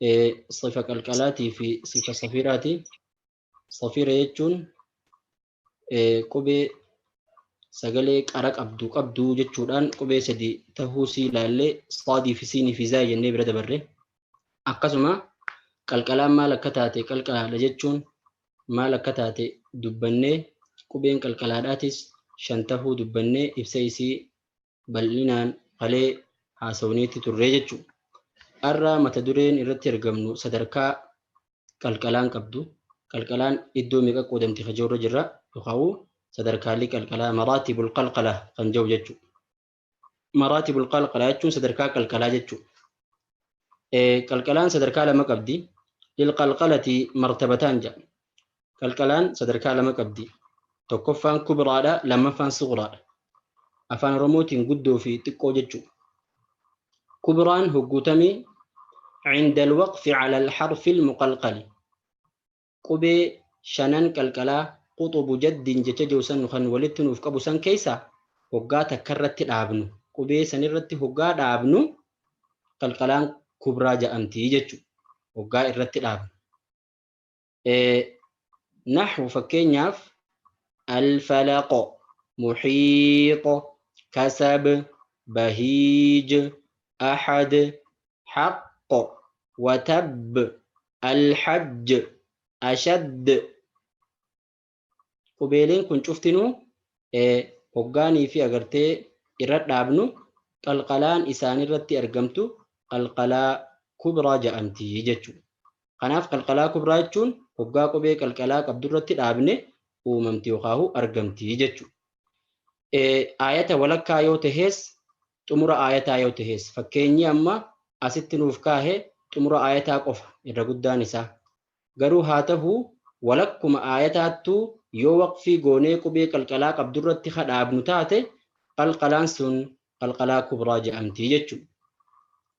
Sifa qalqalaatii fi sifa safiiraati. Safiira jechuun qubee sagalee qara qabdu qabdu jechuudhaan qubee sadi tahuu sii ilaallee saadii fi siinii fi zaay jennee bira dabarre. Akkasuma qalqalaan maal akka taate, qalqalaadha jechuun maal akka taate dubbannee, qubeen qalqalaadhaatis shan tahuu dubbannee ibsa isii bal'inaan kalee haasawneetti turree jechuudha. Har'a mata dureen irratti argamnu sadarkaa qalqalaan qabdu. Qalqalaan iddoo meeqa qoodamti kan jiru irra jirra, yookaan sadarkaalee qalqalaa, maraatibul qalqala kan jiru jechuudha. Maraatibul qalqalaa jechuun sadarkaa qalqalaa jechuudha. Qalqalaan sadarkaa lama qabdi. Lilqalqalati martabataan jedha. Qalqalaan sadarkaa lama qabdi. Tokkoffaan kubraadha, lammaffaan sughraadha. Afaan Oromootiin guddoo fi xiqqoo jechuudha. Kubraan hogguutamii عند الوقف على الحرف المقلقل, qubee shanan qalqalaa quxubu jaddin jecha jiru san kan walitti nuuf qabu san keessa hoggaa takka irratti dhaabnu, qubee san irratti hoggaa dhaabnu, qalqalaan kubraa jedhamti jechuudha. Hoggaa irratti dhaabnu. Naxwu fakkeenyaaf الفلق, محيط, كسب, بهيج, أحد, حق, وتب, الحج, أشد. Qubeeleen kun cuftinuu hoggaanii fi agartee irra dhaabnu, qalqalaan isaanirratti argamtu qalqalaa kubraa jedhamti jechuudha. Kanaaf qalqalaa kubraa jechuun hoggaa qubee qalqalaa qabdurratti dhaabne uumamti yookaan argamti jechuudha. Aayata walakkaa yoo tahees, xumura aayataa yoo tahees, fakkeenyi amma asitti nuuf kaahe xumura aayataa qofa irra guddaan isaa. Garuu haa ta'u, walakkuma aayataattuu yoo waqfii goonee qubee qalqalaa qabdurratti dhaabnu taate, qalqalaan sun qalqalaa kubraa jedhamti jechuudha.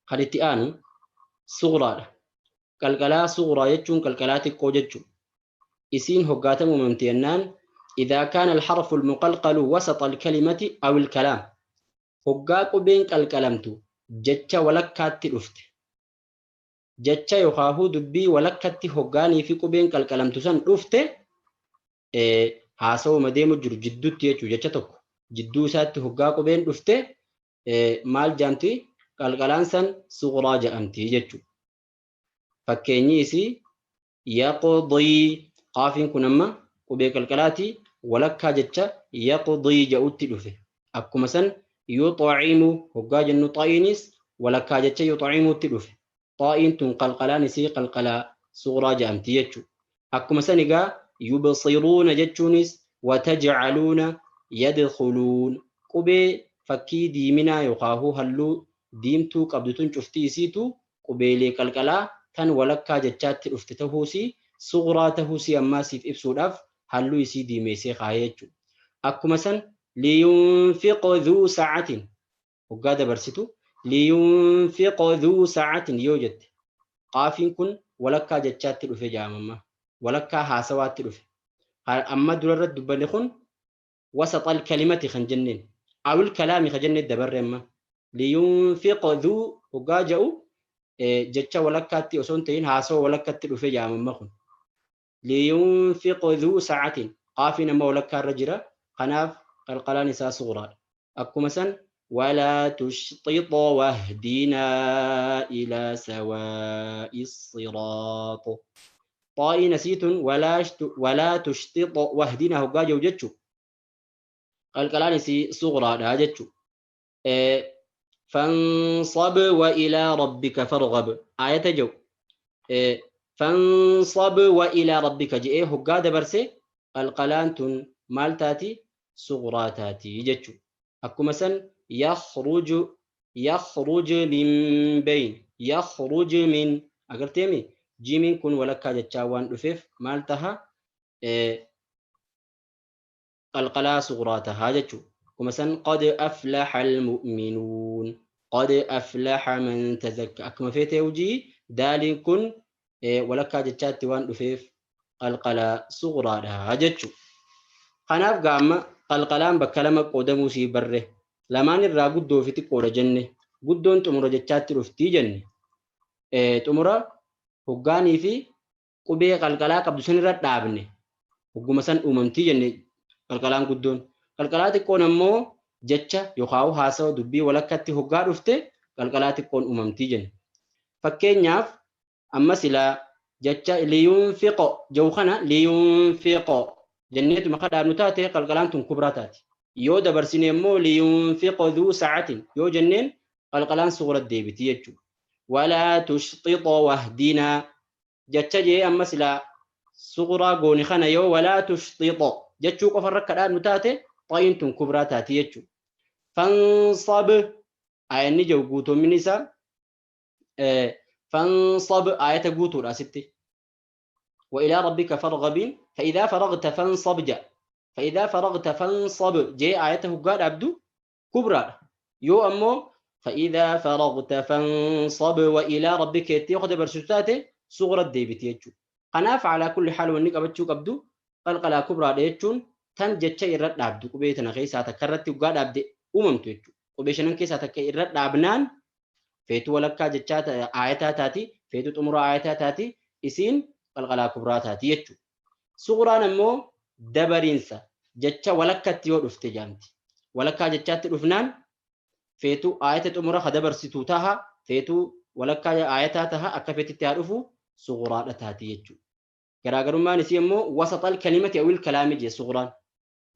Kan itti aanu sughraadha. Qalqalaa sughraa jechuun qalqalaa xiqqoo jechuudha. Isiin hoggaatamu uumamti jennaan إذا كان الحرف المقلقل وسط الكلمة أو الكلام, hoggaa qubeen qalqalamtu jecha walakkaatti dhufte, jecha yookaan dubbii walakkatti hoggaanii fi qubeen qalqalamtu san dhufte, haasawuma deemu jiru jidduutti jechuudha, jecha tokko jidduu isaatti hoggaa qubeen dhufte maal jedhamti? Qalqalaan san sughraa jedhamti jechuudha. Fakkeenyi isii يقضي. Qaafiin kun amma qubee qalqalaati, walakkaa jecha يقضي jedhutti dhufe. Akkuma san يطعم hoggaa jennu, xaa'iinis walakkaa jecha يطعم utti dhufe. Xaa'iin tun qalqalaan isii qalqalaa sughraa jedhamti jechuudha. Akkuma san egaa يبصرون jechuunis, وتجعلون, يدخلون, qubee fakkii diiminaa yookaan halluu diimtuu qabdu tun cuftii isiitu qubeelee qalqalaa tan walakkaa jechaatti dhufte tahuusii, sughraa tahuusii ammaasiif ibsuudhaaf halluu isii diimeessee kaayee jechuudha. Akkuma san لينفق ذو سعة hoggaa dabarsitu, لينفق ذو سعة yoo jette, qaafiin kun walakkaa jechaatti dhufe jaamamma, walakkaa haasawaatti dhufe. Amma durarratti dubbanne kun وسط الكلمة kan jenneen, أو الكلام kan jenneen dabarre. Amma لينفق ذو hoggaa jedhu, jecha walakkaatti osoo hin ta'in haasawa walakkatti dhufe jaamamma kun. لينفق ذو سعة, qaafiin amma walakkaa irra jira, kanaaf qalqalaan isaa sughraadha. Akkuma san ولا تشطط واهدنا إلى سواء الصراط, xaa'iin asiitun ولا تشطط واهدنا hoggaa jiru jechu, qalqalaan isii sughraadha jechu. فانصب وإلى ربك فارغب aayata jiru, فانصب وإلى ربك je'ee hoggaa dabarse, qalqalaan tun maal taati? Sughraa taati jechu. Akkuma san يخرج, يخرج من بين, يخرج من, agarteemi, jiimiin kun walakkaa jechaa waan dhufeef maal taha? Qalqalaa sughraa tahaa jechu. Akkuma san قد أفلح المؤمنون, قد أفلح من تزكى, akkuma feetee hojii daaliin kun walakkaa jechaatti waan dhufeef qalqalaa sughraadha jechu. Kanaaf gaamma qalqalaan bakka lama qoodamuu sii barre, lamaan irraa guddoo fi xiqqoodha jenne. Guddoon xumura jechaatti dhuftii jenne, xumura Hoggaanii fi qubee qalqalaa qabdu sanirra dhaabne hogguma san uumamtii jenne qalqalaan guddoon. Qalqalaa xiqqoon ammoo jecha yookaan haasawa dubbii walakkatti hoggaa dhufte qalqalaa xiqqoon uumamtii jenne. Fakkeenyaaf amma silaa jecha liyunfiqo jedhu kana liyunfiqo jenneetuma kadhaabnu taate qalqalaan tun kubraa taati. Yoo dabarsine immoo liyunfiqo dhuu sa'atin yoo jenneen qalqalaan suura deebiti jechuudha. Walaa tushxixo wahdinaa jecha jee amma silaa suguraa goone kana yoo walaa tushxixo jechuu qofarra kadhaabnu taate xa'iin tun kubraa taati jechuudha. Fansab ayanni jedhu guutumni isaa fansab ayata guutuudha asitti. وإلى ربك فارغب فإذا فرغت فانصب جاء فإذا فرغت فانصب جاء آيته قال عبدو كبرى يو أمو فإذا فرغت فانصب وإلى ربك يتيخد برسوتاته صغرى ديبتي يجو. قناف على كل حال ونك أبتشو قبدو قلقلا كبرى ديتشون تن جتشا إرد عبدو قبيتنا خيسا تكررت وقال عبد أممتو يجو قبيشنن كيسا تكررت عبنان فيتو ولكا جتشا آياتا تاتي فيتو تمر آياتا تاتي إسين qalqalaa kubraa taati jechuudha. Suuraan ammoo dabariinsa jecha walakkatti yoo dhufte jaamti. Walakkaa jechaatti dhufnaan feetuu aayata xumura ka dabarsituu taha feetuu walakkaa aayataa taha akka feetitti haa dhufu suuraadha taati jechuudha. Garaagarummaan isii immoo wasaxal kalimati awil kalaami jee suuraan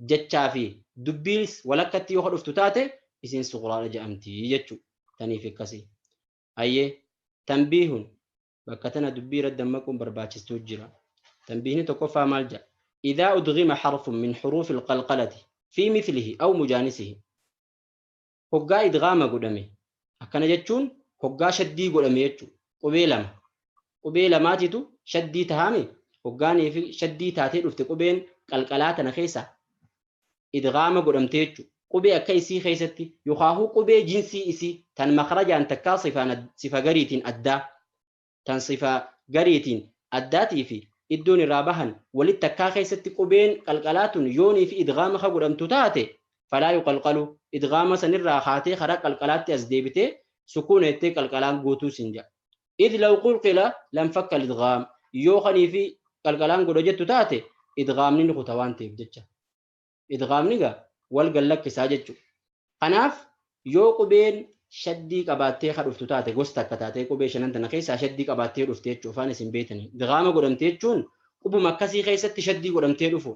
jechaa fi dubbiis walakkatti yoo dhuftu taate isiin suuraadha jedhamti jechuudha. Taniif akkasii. Ayyee tanbiihun bakka tana dubbii irratti dammaquun barbaachistuu jira. Tanbiihni tokkoffaa maal jedha? إذا أدغم حرف من حروف القلقلة في مثله أو مجانسه hoggaa idgaama godhame akkana jechuun hoggaa shaddii godhame jechuudha. Qubee lama qubee lamaatitu shaddii tahame hoggaanii fi shaddii taatee dhufte qubeen qalqalaa tana keessa idgaama godhamte jechuudha. Qubee akka isii keessatti yookaan qubee jinsii isii tan makrajaan takkaa sifa gariitiin addaa tan sifa gariitiin addaatii fi iddoon irraa bahan walitti takkaa keessatti qubeen qalqalaa tun yoonii fi idgaama ka godhamtu taate falaa yuqalqalu idgaama sanirraa haatee karaa qalqalaatti as deebitee sukuuna jettee qalqalaan guutuu sin jedha. Idh law qulqila lam fakka idgaam yoo kanii fi qalqalaan godha jettu taate idgaamni ni kuta waan ta'eef jecha. Idgaamni gaa wal gallakkisaa jechuudha. Kanaaf yoo qubeen shaddii qabaattee ka dhuftu taate gosta akka taatee qubee shanan tana keessaa shaddii qabaattee dhufte jechuudha afaan isin beetanii. Idgaama godhamte jechuun qubuma akkasii keessatti shaddii godhamtee dhufu.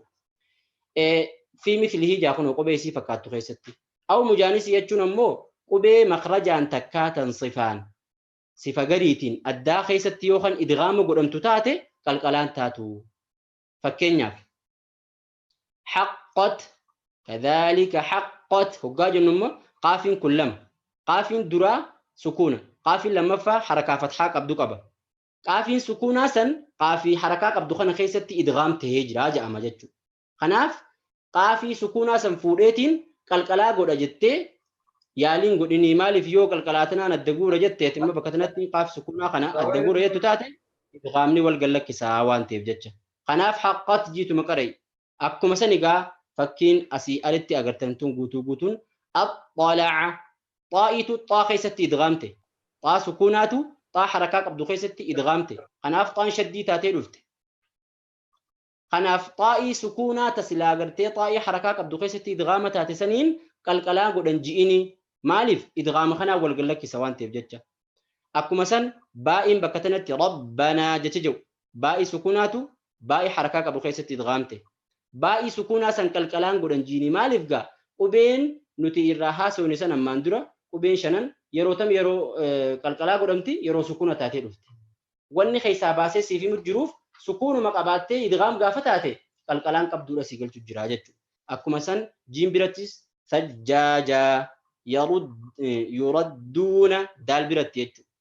Fi mithlihi jaa kun qubee isii fakkaattu keessatti. Aw mujaanisii jechuun ammoo qubee makrajaan takkaa tan sifaan sifa gariitiin addaa keessatti yookaan idgaama godhamtu taate qalqalaan taatu. Fakkeenyaaf haqqat kadhaalika haqqat hoggaa jennu immoo qaafiin kun lama. Qaafiin duraa sukuuna qaafiin lammaffaa harakaa fatxaa qabdu qaba. Qaafiin sukuunaa san qaafii harakaa qabdu kana keessatti idgaam tahee jira jedhama jechuudha. Kanaaf qaafii sukuunaa san fuudheetiin qalqalaa godha jettee yaaliin godhinii maaliif yoo qalqalaa tanaan adda guura jettee immoo bakka tanatti qaafii sukuunaa kana adda guura jettu taate idgaamni wal gallakkisaa waan ta'eef jecha. Kanaaf haqqat jiituma qara'e akkuma san egaa fakkiin asii alitti agartan tun guutuu guutuun axxala'a xaa'iitu xaa keessatti idgaamte xaa sukuunaatu xaa harakaa qabdu keessatti idgaamte kanaaf xaan shaddii taatee dhufte. Kanaaf xaa'ii sukuunaa tasilaa gartee xaa'ii harakaa qabdu keessatti idgaama taate saniin qalqalaa godhan ji'inii maaliif idgaama kanaan wal gallakkisa waan ta'eef jecha. Akkuma san baa'iin bakka tanatti rabbanaa jecha jedhu baa'ii sukuunaatu baa'ii harakaa qabu keessatti idgaamte. Baa'ii sukuunaa san qalqalaan godhan ji'inii maaliif gaa qubeen nuti irraa haasofne san ammaan dura qubeen shanan yeroo tam yeroo qalqalaa godhamti yeroo sukuuna taatee dhufte. Wanni keessaa baasee siif himu jiruuf sukuunuma qabaattee idgaam gaafa taate qalqalaan qabduudha si galchu jira jechuudha. Akkuma san jiin birattis sajjaajaa yuradduuna daal biratti jechuudha.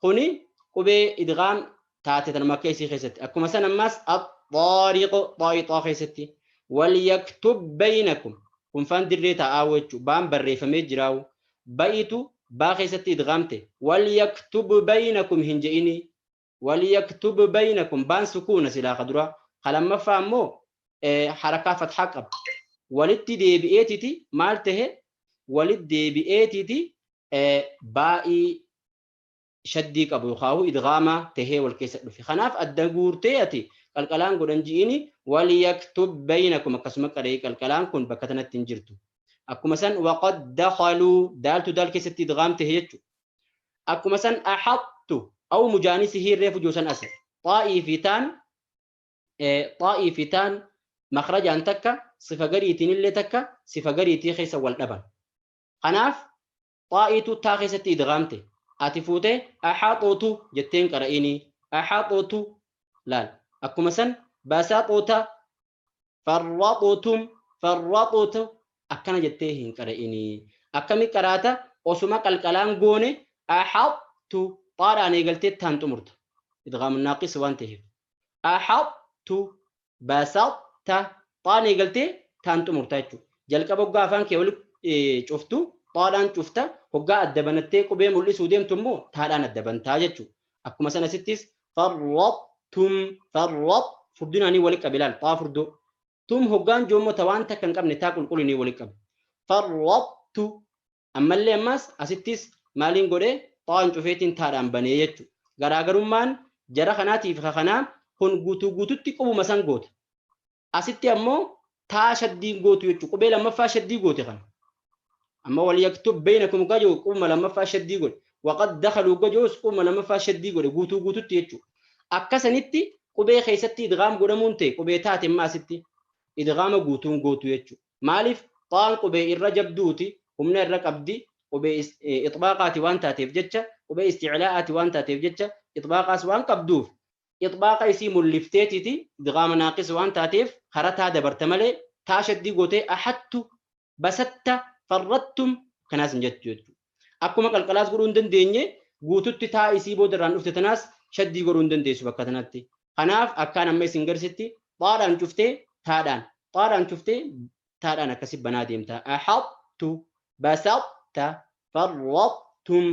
Kuni qubee idgaam taate tanuma akka isii keessatti. Akkuma san ammas axxaariqo xaa'ixaa keessatti walyaktub baynakum kun faan dirree taa'aa jechuudha. Baan barreeffamee jiraawu. Ba'itu baa keessatti idgaamte walyaktub baynakum hin je'inii. وليكتب بينكم بان سكون سلا قدرة خلما فامو حركة فتحة قب ولدت دي بي اي تي مالته ولد دي بي اي تي باي Shaddii qabu yookaan idghaama tahee wal keessa dhufe. Kanaaf adda guurtee ati qalqalaan godhan ji'ini waliyaktub baynakum akkasuma qaree qalqalaan kun bakka tanatti hin jirtu. Akkuma san waqad dakhaluu daaltu daal keessatti idghaam tahe jechuudha. Akkuma san ahattu aw mujaanisihi reefu joosan ase. Xaa'ii fi taan xaa'ii fi taan makhrajaan takka sifa gariitiin illee takka sifa gariitii keessa wal dhaban. Kanaaf xaa'iitu taa keessatti idghaamte. Ati fuutee axaxootu jetteen qara'inii axaxootu laal. Akkuma san basaxoota farraxootum farraxootu akkana jettee hin qara'inii. Akkami qaraata osuma qalqalaan goone axaxtu xaadhaan eegaltee taan xumurta. Idghaamu naaqis waan ta'eef. Axaxtu basaxta xaan eegaltee taan xumurta jechuudha. Jalqaba hoggaa afaan kee wali cuftu xaadhaan cufta hoggaa adda banattee qubee mul'isuu deemtu immoo taadhaan adda bantaa jechuudha. Akkuma sana sittis farraxtum farrax furdinaanii wali qabe ilaal xaa furdoo. Tum hoggaan joommoo ta waan takka hin qabne taa qulqullinii wali qabe. Farraxtu ammallee ammas asittis maaliin godhee xaan cufeetiin taadhaan banee jechuudha. Garaagarummaan jara kanaatiif kanaa kun guutuu guututti qubuma san goota. Asitti ammoo taa shaddiin gootu jechuudha. Qubee lammaffaa shaddii goote kana. Amma wal yaktub baynakum gajoo qubuma lammaffaa shaddii godhe. Waqad dakhaluu gajoos qubuma lammaffaa shaddii godhe guutuu guututti jechuudha. Akkasanitti qubee keessatti idghaam godhamuun ta'e qubee taate imma asitti idghaama guutuun gootu jechuudha. Maaliif xaan qubee irra jabduuti humna irra qabdi qubee ixbaaqaati waan taateef jecha qubee isticlaa'aati waan taateef jecha ixbaaqaas waan qabduuf ixbaaqa isii mul'ifteetiiti idghaama naaqis waan taateef harataa dabarta malee taa shaddii gootee ahattu basatta farrattum kanaas hin jettu jechuudha. Akkuma qalqalaas godhuu hin dandeenye guututti taa isii booda irraan dhufte tanaas shaddii godhuu hin dandeessu bakka tanatti. Kanaaf akkaan amma isin garsitti xaadhaan cuftee taadhaan xaadhaan cuftee taadhaan akkasi banaa deemta. Ahattu basatta farrattum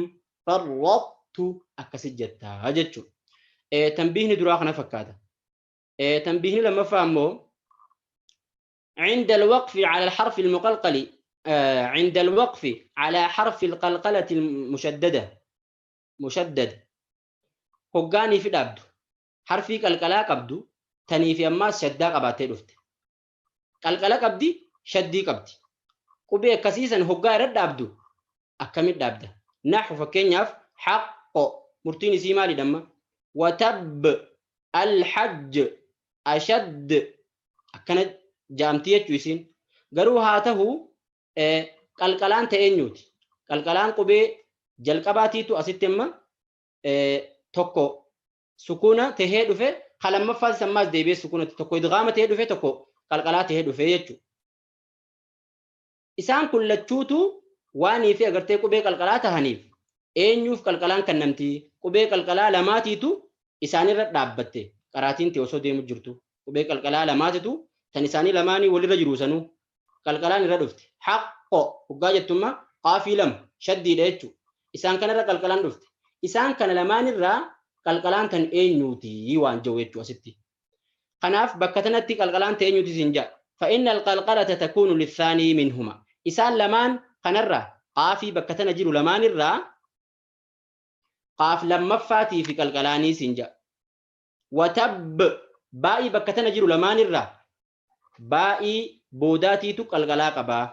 farrattu akkasi jetta jechuudha. Tanbiihni duraa kana fakkaata. Tanbiihni lammaffaa immoo عند الوقف على الحرف المقلقل عند الوقف على حرف القلقلة المشددة مشدد هقاني في الأبد حرفي قلقلة قبدو تني في أما شدة قباتي رفت قلقلة قبدي شدي قبدي قبي كسيسا هقا رد أبدو أكمل أبدا نحو فكينياف حق مرتيني سيمالي دم وتب الحج أشد أكنت jaamtii jechuu isiin garuu haa ta'u qalqalaan ta'e eenyuuti qalqalaan qubee jalqabaatiitu asitti amma tokko sukuuna tahee dhufe lammaffaa ammaas deebi'ee sukuuna tokko idghaama tahee dhufe tokko qalqalaa tahee dhufe jechuudha. Isaan kun lachuutu waanii fi agartee qubee qalqalaa tahaniif eenyuuf qalqalaan kennamti qubee qalqalaa lamaatiitu isaanirra dhaabbatte qaraatiin ta'e osoo deemu jirtu qubee qalqalaa lamaatitu tan isaanii lamaanii walirra jiru sanuu qalqalaan irra dhufte haqqo hoggaa jettummaa qaafii lama shaddiidha jechuudha. Isaan kanarra qalqalaan dhufte. Isaan kana lamaanirraa qalqalaan tan eenyuuti waan jiru jechuudha asitti. Kanaaf bakka tanatti qalqalaan tan eenyuuti siin jedha. فإن القلقلة تكون للثاني منهما. Isaan lamaan kanarra qaafii bakka tana jiru lamaanirraa qaaf lammaffaatii fi qalqalaanii siin jedha. Watab baa'ii bakka tana jiru lamaanirraa baa'ii boodaatiitu qalqalaa qabaa.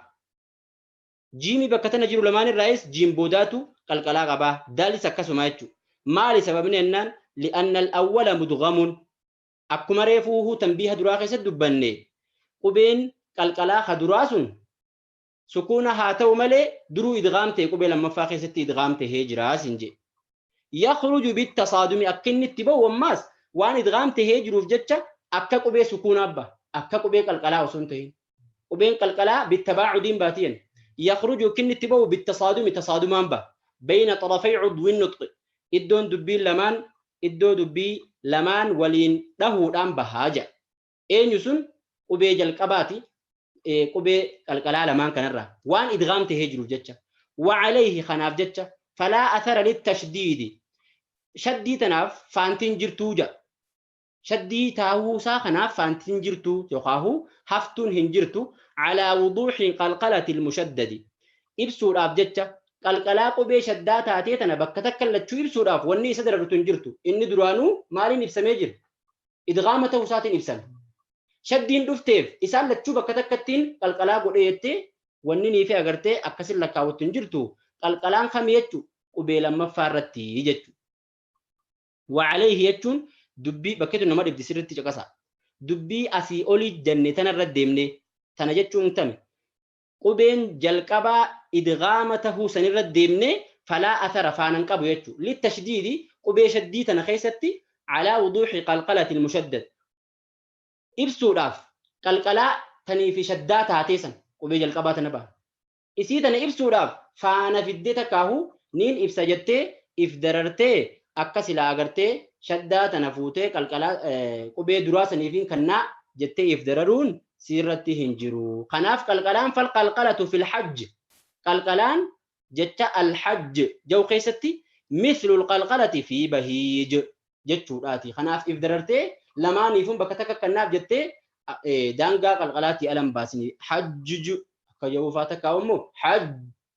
Jiimii bakka tana jiru lamaanirraayis jiim boodaatu qalqalaa qabaa. Daalis akkasuma jechuudha. Maali sababni jennaan li'anna al-awwala mudghamun akkuma reefuuhuu tanbiiha duraa keessatti dubbanne qubeen qalqalaa ka duraa sun sukuuna haa ta'u malee duruu idghaam ta'e qubee lammaffaa keessatti idghaam ta'ee jira siin jedhe. Yakhruju bittasaadumi akka inni itti ba'u ammaas waan idghaam ta'ee jiruuf jecha akka qubee sukuunaa ba'a. Akka qubee qalqalaa osoo hin ta'in. Qubeen qalqalaa bittabaa'udiin baatiyan. Yakhruju akka inni itti ba'u bittasaadumi tasaadumaan ba'a. Bayna xarafay cudwin nutqi. Iddoon dubbiin lamaan iddoo dubbii lamaan waliin dhahuudhaan bahaa jedha. Eenyu sun qubee jalqabaati qubee qalqalaa lamaan kanarraa waan idghaam tahee jiruuf jecha. Wacalayhi kanaaf jecha falaa athara littashdiidi. Shaddii tanaaf faantiin jirtuu jedha. Shaddii taahuusaa kanaaf faantiin jirtuu yookaan haftuun hin jirtu calaa wuduuxi qalqalati ilmushaddadi. Ibsuudhaaf jecha Qalqalaa qubee shaddaa taatee tana bakka takka lachuu ibsuudhaaf wanni isa darartu hin jirtu. Inni duraanuu maaliin ibsamee jira? Idghaama ta'uu isaatiin ibsame. Shaddiin dhufteef isaan lachuu bakka takkattiin qalqalaa godhee jettee wanni nii fi agartee akkasin lakkaawwattu hin jirtu. Qalqalaan kami jechu? Qubee lammaffaa irratti jechu. Wa alayhi jechuun dubbii bakkeetu nama dhibdi, sirriitti caqasa. Dubbii asii olii jenne tanarra deemne tana jechuun tami? Qubeen jalqabaa idghaama tahuu sanirra deemne falaa athara faanan qabu jechu. Litashdiidi qubee shaddii tana keessatti alaa wuduuxi qalqalatil mushaddad ibsuudhaaf, qalqalaa tanii fi shaddaa taatee san qubee jalqabaa tana baha. Isii tana ibsuudhaaf faana fiddee takkaahu niin ibsa jettee if darartee akka silaa agartee shaddaa tana fuutee qalqalaa qubee duraa saniifiin kannaa jettee if dararuun siirratti hin jiru. Kanaaf qalqalaan fal qalqalatu fil hajj, qalqalaan jecha al hajj jau keessatti mithlul qalqalati fi bahiij jechuudhaati. Kanaaf if darartee lamaaniifun bakka takka kannaaf jettee daangaa qalqalaatii alan baasini, hajju akka jedhuufaa takkaa immoo hajj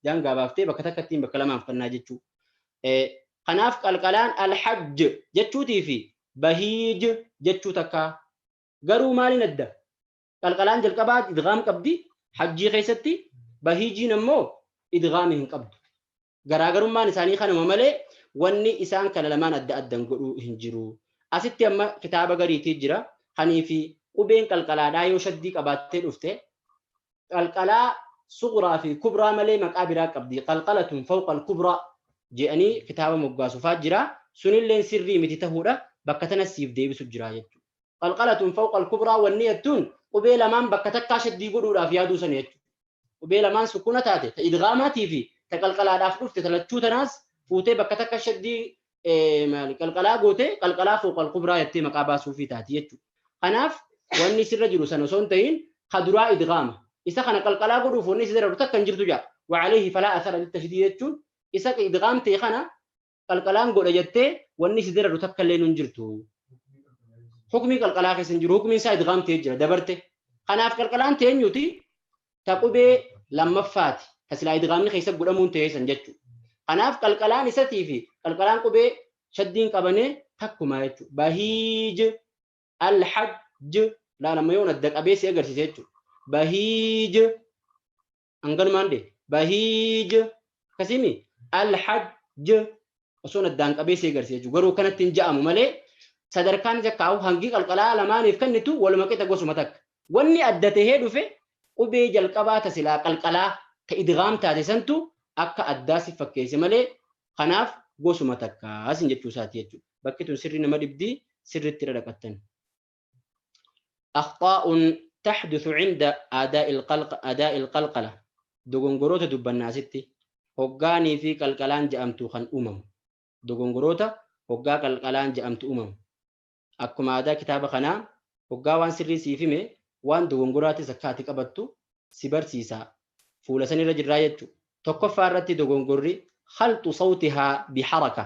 daangaa baaftee bakka takkattiin bakka lamaaf kannaa jechuu. Kanaaf qalqalaan alhajj jechuutii fi bahiij jechuu takkaa. Garuu maaliin adda? Qalqalaan jalqabaa idghaam qabdi hajjii keessatti, bahiijiin ammoo idghaami hin qabdu. Garaagarummaan isaanii kanuma malee wanni isaan kana lamaan adda addan godhuu hin jiru. Asitti amma kitaaba gariitii jira. Kanii fi qubeen qalqalaadhaa yoo shaddii qabaattee dhufte qalqalaa suqraa fi kubraa malee maqaa biraa qabdi. Qalqalatun fawqa al-kubraa jedhanii kitaaba moggaasufaa jira. Sunilleen sirrii miti tahuudha bakka tana siif deebisu jira jechuudha. Qalqalatun fawqa al-kubraa wanni jettuun qubee lamaan bakka takkaa shaddii godhuudhaaf yaaduu sana jechuudha. Qubee lamaan sukuna taate ta idghaamaatii fi ta qalqalaadhaaf dhufte ta lachuu tanaas fuutee bakka takka shaddii maali qalqalaa goote, qalqalaa fawqa al-kubraa jettee maqaa baasuufii taati jechuudha. Kanaaf wanni sirra jiru sana osoo hin ta'in ka duraa idghaama. Isa kana qalqalaa godhuuf wanni si dararu takka hin jirtu jaa. Wa alayhi falaa athara littashdid jechuun isa idghaam ta'e kana qalqalaan godha jettee wanni si dararu takka illee hin jirtu. Hukmii qalqalaa keessa hin jiru. Hukmiin isaa idghaam ta'ee jira dabarte. Kanaaf qalqalaan teenyuti ta qubee lammaffaati. Ta silaa idghaamni keessa godhamuun ta'ee san jechuudha. Kanaaf qalqalaan isatii fi qalqalaan qubee shaddiin qabanee takkuma jechuudha. Bahiij, alhajj, laala yoon adda qabee si agarsiise jechuudha. Bahiij hanganumaan de bahiij akkasimi alhajj osoon addaan qabee si agarsiise jechuudha. Garuu kanatti hin ja'amu malee sadarkaan isa kaa'u hangi qalqalaa lamaaniif kennitu waluma qixa, gosuma takka. Wanni adda tahee dhufe qubee jalqabaa ta silaa qalqalaa ta idghaam taate santu akka addaa si fakkeesse malee kanaaf gosuma takka sin jechuu isaati jechuudha. Bakki tun sirri nama dhibdii, sirritti irra dhaqattan. أخطاء تحدث عند أداء القلقلة، dogongoroota dubbannaa asitti hoggaanii fi qalqalaan je'amtu kan uumamu. Dogongoroota hoggaa qalqalaan je'amtu uumamu. Akkuma aadaa kitaaba kanaa hoggaa waan sirrii siif hime waan dogongoraatis akka ati qabattu si barsiisa. Fuula sanirra jirraa jechuudha. Tokkoffaa irratti dogongorri خلط صوتها بحركة,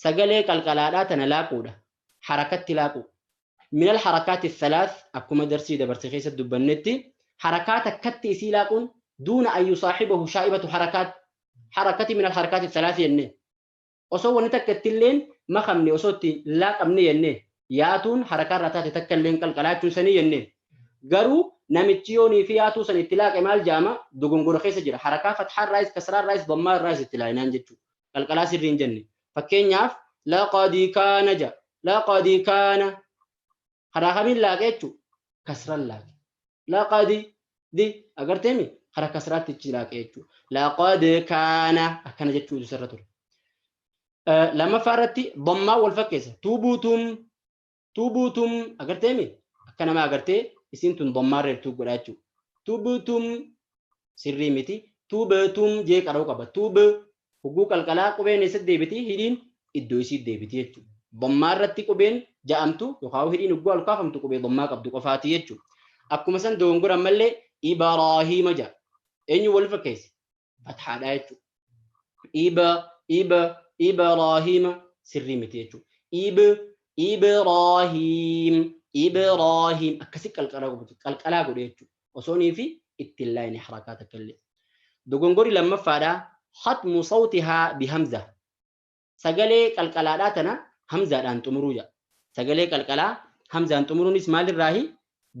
sagalee qalqalaadhaa tana laaquudha. Harakatti laaqu. من الحركات الثلاث, akkuma darsii dabarse keessatti dubbannetti, harakaa takkatti isii laaquun دون أن يصاحبه شائبة حركات حركة من الحركات الثلاث jenne. Osoo wanni takka ittilleen makamne, osoo itti laaqamne jenne, yaatuun harakaa irraa taate takka illeen qalqalaachuun sanii jenne. Garuu namichi yoonii fi yaatuu san itti laaqe maal jaama? Dogongora keessa jira. Harakaa fatxaa irraayis, kasraa irraayis, dammaa irraayis itti laaqinaan jechuudha. Qalqalaa sirrii hin jenne. Fakkeenyaaf لقد كان ja, لقد كان karaa kamiin laaqe jechuudha? Kasran laaqe. لقد di agarteemi karaa kasraatti ichi laaqe jechuudha. لقد كان akkana jechuutu sirra ture. Lammaffaa irratti dammaa wal fakkeessa. تبتم, تبتم agarteemi akka nama agartee isiin tun dammaa irra jirtu godha jechuudha. تبتم sirrii miti. تبتم jee qara'uu qaba. تب hogguu qalqalaa qubeen eessatti deebiti? Hidhiin iddoo isii deebiti jechuudha. Dammaa irratti qubeen ja'amtu yookaan hidhiin hogguu ol kaafamtu qubee dammaa qabdu qofaati jechuudha. Akkuma san dogongora ammallee إبراهيم ja'a. Eenyu wal fakkeesse? Fathaadha jechuudha. Iba, iba, إبراهيم sirrii miti jechuudha. Ib, إبراهيم, إبراهيم akkasi qalqalaa godhu, qalqalaa godhe jechuudha. Osoonii fi ittiin laayini harakaa takka illee. Dogongorri lammaffaadha. Khatmu sawtihaa bihamza. Sagalee qalqalaadhaa tana hamzaadhaan xumuruu jedha. Sagalee qalqalaa hamzaan xumuruunis maalirraahi?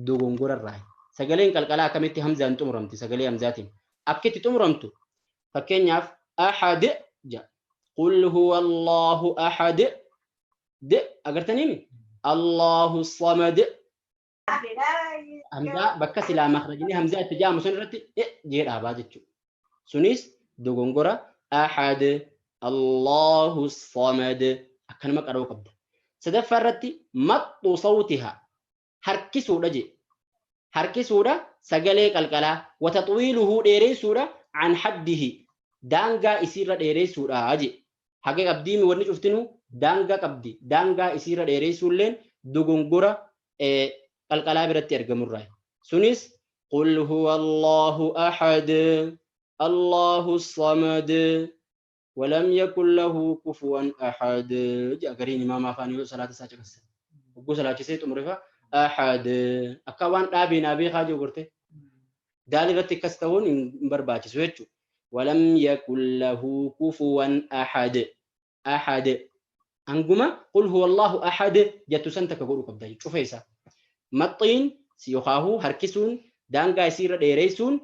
Dogongorarraahi. Sagaleen qalqalaa akkamitti hamzaan xumuramti? Sagalee hamzaatiin. Akkitti xumuramtu fakkeenyaaf ahad jedha. Qul huwa Allahu ahad. D agartaniimi? Allahu samad. Hamzaa bakka silaa makrajni hamzaa itti jaamu sun irratti e jee dhaabaa jechuudha. Sunis dogongora ahad Allahu samad akkanuma qara'uu qabda. Sadaffaa irratti maxxu sawtiha harkisuudha jee. Harkisuudha sagalee qalqalaa wa taxwiiluhu dheereessuudha an haddihi daangaa isiirra dheereessuudha jee. Haga qabdiimi wanni cuftinuu daangaa qabdi. Daangaa isiirra dheereessuulleen dogongora qalqalaa biratti argamurraa. Sunis qul huwa Allahu ahad Allahu samad walam yakun lahu kufuwan ahad jedha gariin imaama afaan yoo salaata isaa caqasa. Hogguu salaachisee xumure fa ahad akka waan dhaabee naa beekaa jiru gorte. Daal irratti akkas ta'uun hin barbaachisu jechuudha. Walam yakun lahu kufuwan ahad ahad hanguma qul huwa Allahu ahad jettu san takka godhuu qabda cufa isaa. Maxxiin yookaahuu harkisuun daangaa isiirra dheereessuun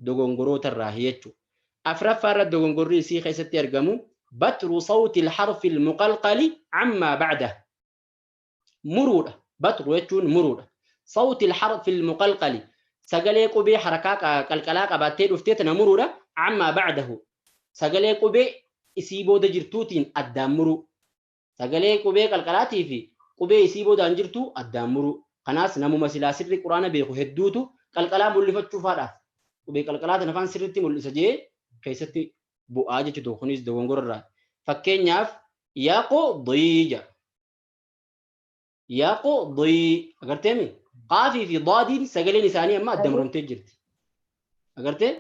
dogongoroota irraa jechuudha. Afraffaa irra dogongorri isii keessatti argamu batru sawti al-harfi al-muqalqali ammaa ba'da. Muruudha. Batru jechuun muruudha. Sawti al-harfi al-muqalqali sagalee qubee harakaa qalqalaa qabaattee dhuftee tana muruudha. Ammaa ba'dahu sagalee qubee isii booda jirtuutiin addaan muruu. Sagalee qubee qalqalaatii fi qubee isii boodaan jirtu addaan muruu. Kanaas namuma silaa sirri quraana beeku hedduutu qalqalaa mul'ifachuu faadhaaf qubee qalqalaa tana afaan sirriitti mul'isa jee keessatti bu'aa jechuudha. Kunis dogongora irraa. Fakkeenyaaf yaqdii jedha. Yaqdii agarteemi? Qaafii fi daadiin sagaleen isaanii amma adda muramtee jirti. Agartee?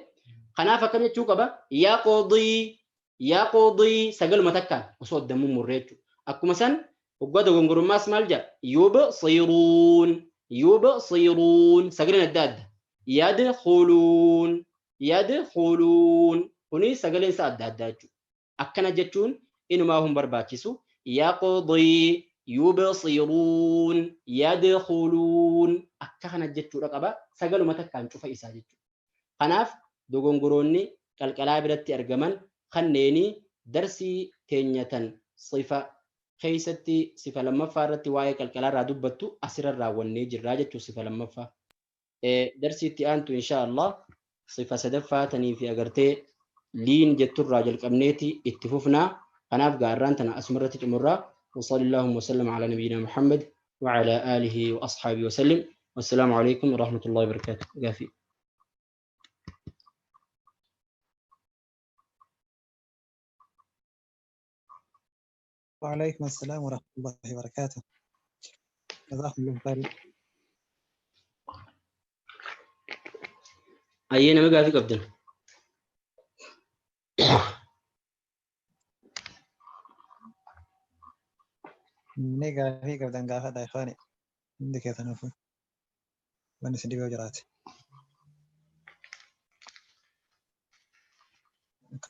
Kanaaf akkam jechuu qaba? Yaqdii yaqdii sagaluma takkaan osoo adda mummurree jechuudha. Akkuma san hoggaa dogongorummaas maal jedha? Yubsiruun yubsiruun sagaleen adda adda. Yadkhuluun yadkhuluun kuni sagaleen isaa adda adda jechuudha. Akkana jechuun inumaa hin barbaachisu. Yaqdii yubsiruun yadkhuluun akka kana jechuudha qaba. Sagaluma takkaan cufa isaa jechuudha. Kanaaf dogongoroonni qalqalaa biratti argaman kanneenii darsii teenyatan sifa keessatti sifa lammaffaa irratti waa'ee qalqalaa irraa dubbattu asirra raawwannee jirraa jechuudha sifa lammaffaa. Darsii itti aantu insha Allah sifa sadaffaa tanii fi agartee liin jetturraa jalqabneeti itti fufnaa. Kanaaf gaarraan tana asumarratti xumurraa. وصلى اللهم وسلم على نبينا محمد وعلى آله وأصحابه وسلم. والسلام عليكم ورحمة الله وبركاته. قافي. وعليكم السلام ورحمة الله وبركاته. جزاكم الله خير. أينا ما قافي قبدنا. Inni gaafii qabdan gaafadha ikhwaani. Hundi keessan wanni isin dhibee jiraate.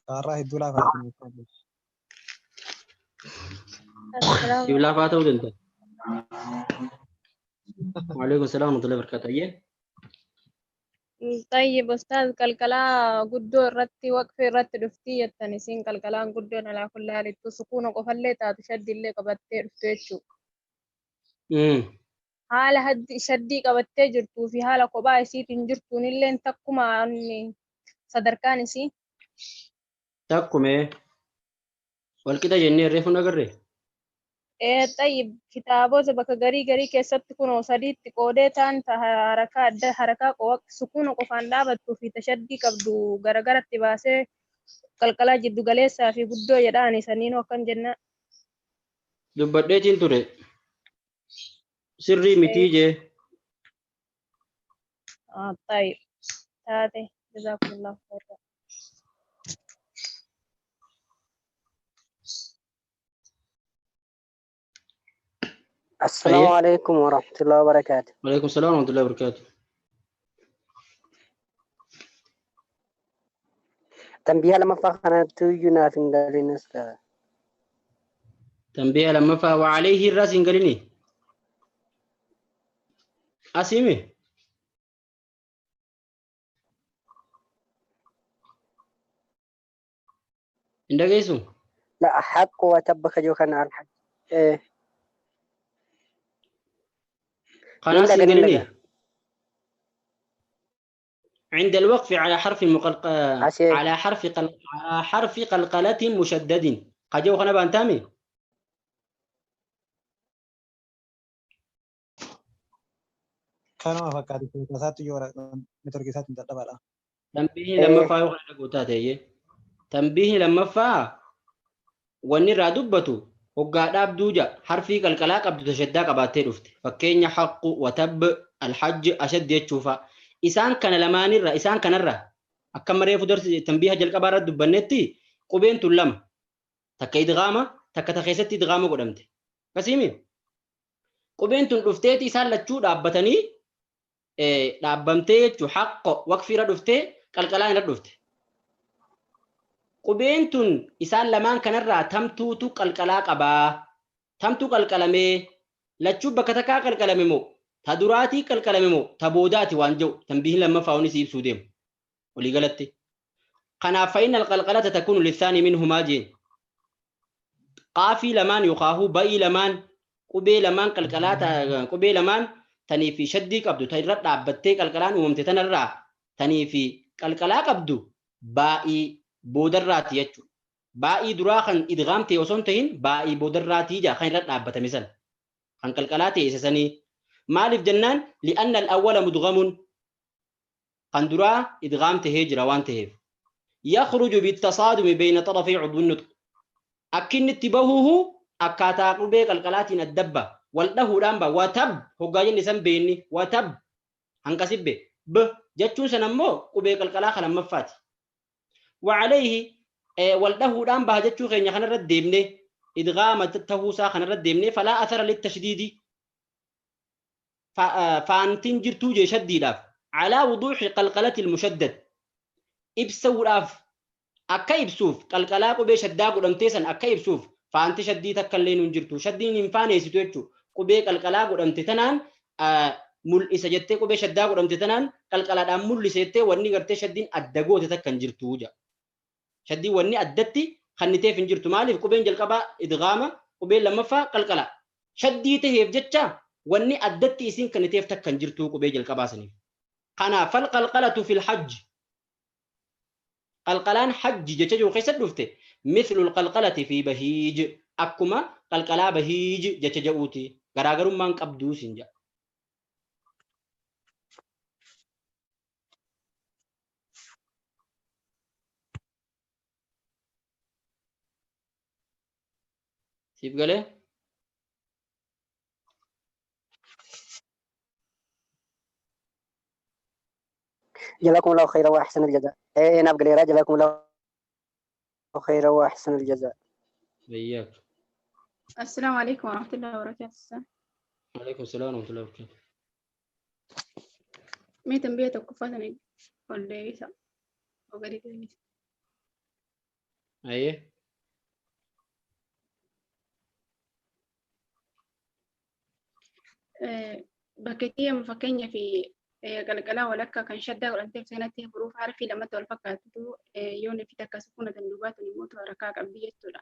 Kaarraa hedduu laafaa. Siif laafaa ta'uu danda'a. وعليكم السلام ورحمة الله وبركاته. أيه طيب أستاذ qalqalaa guddoo irratti waqfii irratti dhuftii jettan isiin qalqalaan guddoon alaa kulli haalittuu sukuuna qofallee taatu shaddillee qabattee dhuftu jechuudha. Haala shaddii qabattee jirtuu fi haala kophaa isiitiin jirtuun illee takkuma sadarkaan isii. Takkume walqixa jennee reefu agarree. طيب kitaabota bakka garii garii keessatti kunoo sadiitti qoodee ta'an harakaa adda harakaa sukuuna qofaan dhaabattuu fi tashaddii qabdu garagaratti baasee qalqalaa jiddu galeessaa fi guddoo jedhaan saniinuu akkam jenna. Dubbadheetiin ture. Sirrii mitii jee. طيب taate jazakumullahu khairan. السلام عليكم ورحمة الله وبركاته. وعليكم السلام ورحمة الله وبركاته. Tanbiiha lammaffaa kanatti iyyuu naaf hin galin ustaaz. Tanbiiha lammaffaa waa alayhi irraas hin galini. Asiimi. Hin dhageessu? La haqqu wa tabba kajoo kana alhaq. Eh. Kanaas hin Nin galini. dhaga. عند الوقف على حرف مقلق عشان. على حرف قلقلة مشدد قجو خنا بانتامي. Kanuma fakkaatu isaatti iyyuu neetworkii isaatti hin dadhabaadha. تنبيه لما فا يخرج قوتاته تنبيه لما فا wanni irraa dubbatu hoggaa dhaabduu ja harfii qalqalaa qabdu tashaddaa qabaattee dhufte fakkeenya haqqu watab alhajj ashad jechuufa isaan kana lamaanirra isaan kanarra akka mareefu darsi tanbiiha jalqabaa irra dubbannetti qubeen tun lama takka idgaama takka ta keessatti idgaama godhamte akkasiimi qubeen tun dhufteeti isaan lachuu dhaabbatanii dhaabbamtee jechuu haqqo waqfiirra dhuftee qalqalaan irra dhufte. Qubeen tun isaan lamaan kanarraa tamtuutu qalqalaa qabaa. Tamtuu qalqalamee lachuu bakka takkaa qalqalame moo ta duraatii qalqalame moo ta boodaati waan jedhu tanbiihin lammaffaa onis ibsuu deemu walii galatti. Kanaaf fa'in alqalqalata takunu lissaanii minhumaa jeen. Qaafii lamaan yookaahuu ba'ii lamaan qubee lamaan qalqalaa qubee lamaan tanii fi shaddii qabdu ta irra dhaabbattee qalqalaan uumamte tanarraa tanii fi qalqalaa qabdu baa'ii boodarraati jechuudha. Baa'ii duraa kan idgaam ta'e osoo hin ta'in baa'ii boodarraatii jaa kan irra dhaabbatame sana. Kan qalqalaa ta'e isa sanii. Maaliif jennaan li'anna al-awwala mudghamun kan duraa idgaam tahee jira waan ta'eef. Yakhruju bittasaadumi bayna xarafii cudwi nutq. Akki inni itti bahuuhu akkaataa qubee qalqalaatiin addabba. Wal dhahuudhaan ba watab hoggaa jenne san beenni watab hanqasibbe b jechuun san ammoo qubee qalqalaa kan lammaffaati. وعليه والده دام بهجتشو خينيا خنا رد ديمني إدغام تهوسا خنا رد ديمني فلا أثر للتشديد فانتين جرتو جي شديد على وضوح قلقلة المشدد إبسو راف أكا إبسوف قلقلا قبي شدا قدمتيسن أكا إبسوف فانت شديد تكلين جرتو شدين إنفاني ستوتشو قبي قلقلا قدمتتنان مل إسا جتة قبي شدا قدمتتنان قلقلا دام مل إسا وني قرتي شدين أدقو تتكن جرتو جا shaddii wanni addatti kanniteef hin jirtu maaliif qubeen jalqabaa idgaama qubeen lammaffaa qalqala shaddii taheef jecha wanni addatti isiin kanniteef takka hin jirtu qubee jalqabaa saniif kanaaf falqalqalatu fil hajj qalqalaan hajji jecha jiru keessa dhufte mithlu alqalqalati fi bahiij akkuma qalqalaa bahiij jecha jedhuuti garaagarummaan qabduu siin jedha. Siif galee? جزاكم الله خيرا وأحسن الجزاء. إيه نعم قليلا جزاكم الله خيرا وأحسن الجزاء. إياك. السلام عليكم ورحمة الله وبركاته. وعليكم السلام ورحمة الله وبركاته. مي تنبيه توقفاتني ولا إيه؟ وقريت. أيه. Bakkeetti amma fakkeenya fi qalqalaa walakkaa kan shaddaa godhamteef seenatti huruuf harfi lamatti wal fakkaatutu yoon fi takka sukuuna tan dubaatu immoo rakaa qabdi jechuudha.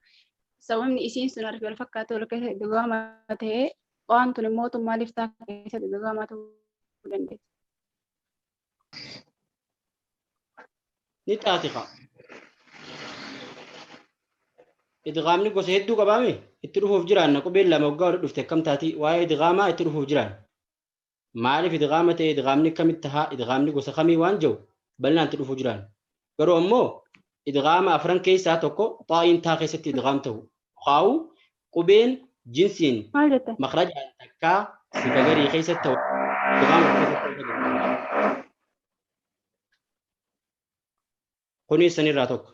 Sababni isiin sun harfi wal fakkaatu wal keessa idgaama ta'ee waan tun immoo maaliif taa keessatti idgaama ta'uu dandeessi? Ni taati qa. Idgaamni gosa hedduu qabaame itti dhufuuf jiraanna qubeen lama waggaa walitti dhufte akkam taati waa'ee idgaamaa itti dhufuuf jiraan. Maaliif idgaama ta'e idgaamni akkamitti tahaa idgaamni gosa kamii waan jiru bal'inaan itti dhufuuf jiraan. Garuu ammoo idgaama afran keessaa tokko xaa'iin taa keessatti idgaam ta'u. Qaawu qubeen jinsiin Maal jette? makrajaan takkaa sifa garii keessatti ta'u idgaama keessatti ta'u. Kunis sanirraa tokko.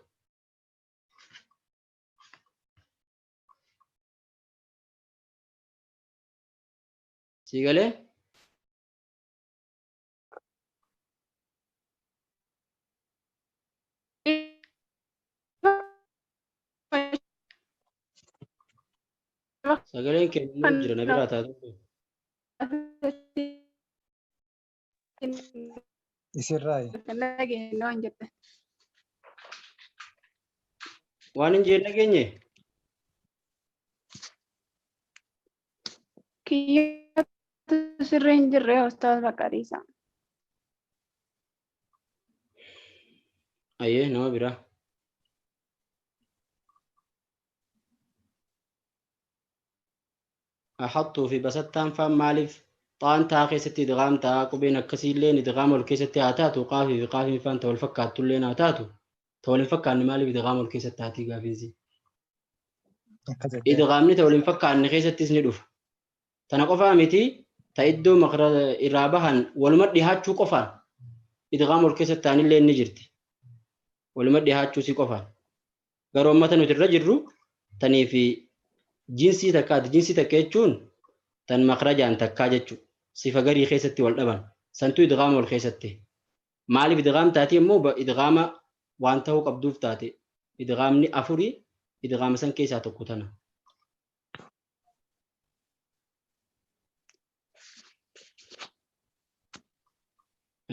Siigalee? Sagaleen keenya jira na biraa taatu. Isirraayi. Dhageenye waan jette. Waan hin jeen dhageenye? Kiyyatu sirrii hin jirre ustaaz Baqariisa. Ayyee nama biraa. Ahattuu fi basattaan faan maaliif xaan taa keessatti idgaam ta'a qubeen akkasiilleen idgaam ol keessatti haa taatu qaafii fi qaafiin faan ta wal fakkaattulleen haa taatu ta wal hin fakkaanne maaliif idgaam ol keessatti taatii gaafiinsi. Akkas jettee. Idgaamni ta wal hin fakkaanne keessattis ni dhufa. Tana qofaa miti ta iddoo makra irraa bahan waluma dhihaachuu qofaan idgaam ol keessatti ta'anillee ni jirti. Waluma dhihaachuu si qofaan. Garuu ummata nuti irra jirru tanii fi jinsii takkaati. Jinsii takka jechuun tan makrajaan takkaa jechuudha. Sifa garii keessatti wal dhaban. Santuu idgaama wal keessatti. Maaliif idgaam taati immoo idgaama waan ta'uu qabduuf taate. Idgaamni afurii idgaama san keessaa tokko tana.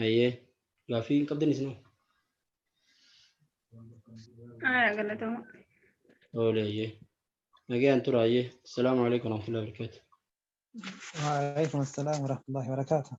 Ayyee gaaffii hin qabdan isinoo? Haa galatoomaa. Tole ayyee. Nagayaan tura ayyee. Assalaamu alaikum warahmatullahi wabarakatuh. وعليكم السلام ورحمة الله وبركاته.